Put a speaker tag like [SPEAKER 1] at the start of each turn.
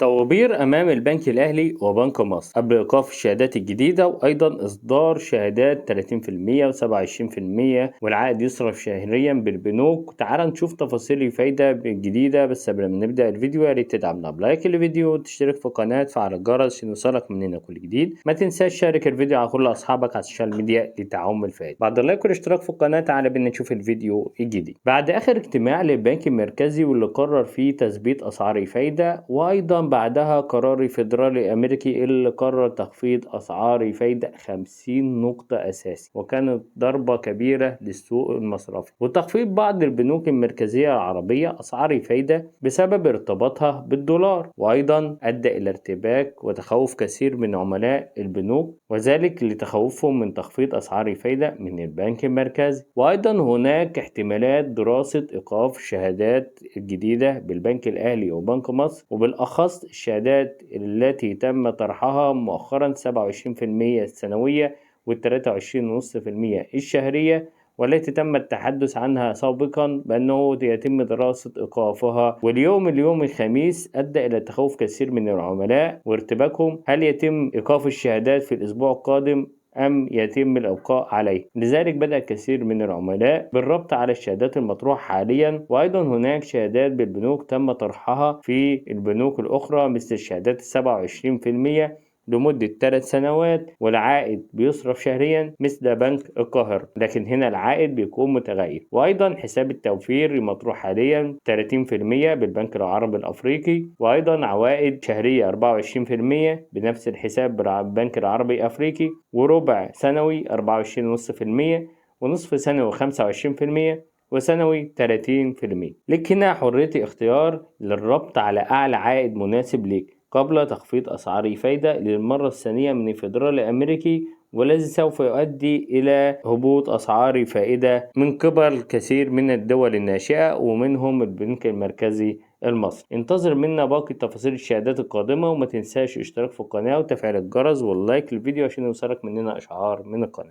[SPEAKER 1] طوابير أمام البنك الأهلي وبنك مصر قبل إيقاف الشهادات الجديدة، وأيضا إصدار شهادات 30% و27% والعائد يصرف شهريا بالبنوك. تعال نشوف تفاصيل الفايدة الجديدة. بس قبل ما نبدأ الفيديو يا ريت تدعمنا ب like الفيديو وتشترك في القناة وتفعل الجرس عشان يوصلك مننا كل جديد. ما تنساش تشارك الفيديو على كل أصحابك على ال social media لتعم الفائدة. بعد ال like والاشتراك في القناة تعال بينا نشوف الفيديو الجديد. بعد آخر اجتماع للبنك المركزي واللي قرر فيه تثبيت أسعار الفايدة، وأيضا بعدها قرار الفيدرالي الأمريكي اللي قرر تخفيض أسعار الفايدة 50 نقطة أساسي، وكانت ضربة كبيرة للسوق المصرفي، وتخفيض بعض البنوك المركزية العربية أسعار الفايدة بسبب ارتباطها بالدولار، وأيضا أدى إلى ارتباك وتخوف كثير من عملاء البنوك، وذلك لتخوفهم من تخفيض أسعار الفايدة من البنك المركزي. وأيضا هناك احتمالات دراسة إيقاف الشهادات الجديدة بالبنك الأهلي وبنك مصر، وبالأخص الشهادات التي تم طرحها مؤخرا 27% السنوية وال23.5% الشهرية، والتي تم التحدث عنها سابقا بأنه يتم دراسة إيقافها. واليوم اليوم الخميس أدى إلى تخوف كثير من العملاء وارتباكهم، هل يتم إيقاف الشهادات في الأسبوع القادم أم يتم الإبقاء عليه؟ لذلك بدأ كثير من العملاء بالربط على الشهادات المطروحة حاليا. وأيضا هناك شهادات بالبنوك تم طرحها في البنوك الأخرى مثل الشهادات 27% لمدة 3 سنوات والعائد بيصرف شهريا مثل بنك القاهرة، لكن هنا العائد بيكون متغير. وأيضا حساب التوفير المطروح حاليا 30% بالبنك العربي الأفريقي، وأيضا عوائد شهرية 24% بنفس الحساب بالبنك العربي الأفريقي، وربع سنوي 24.5%، ونصف سنوي 25%، وسنوي 30%. لك هنا حرية الاختيار للربط على أعلى عائد مناسب ليك قبل تخفيض أسعار الفايدة للمرة الثانية من الفيدرالي الأمريكي، والذي سوف يؤدي إلى هبوط أسعار الفائدة من قبل كثير من الدول الناشئة ومنهم البنك المركزي المصري. انتظر منا باقي تفاصيل الشهادات القادمة، وما تنساش الاشتراك في القناة وتفعيل الجرس وال like للفيديو عشان يوصلك مننا إشعار من القناة.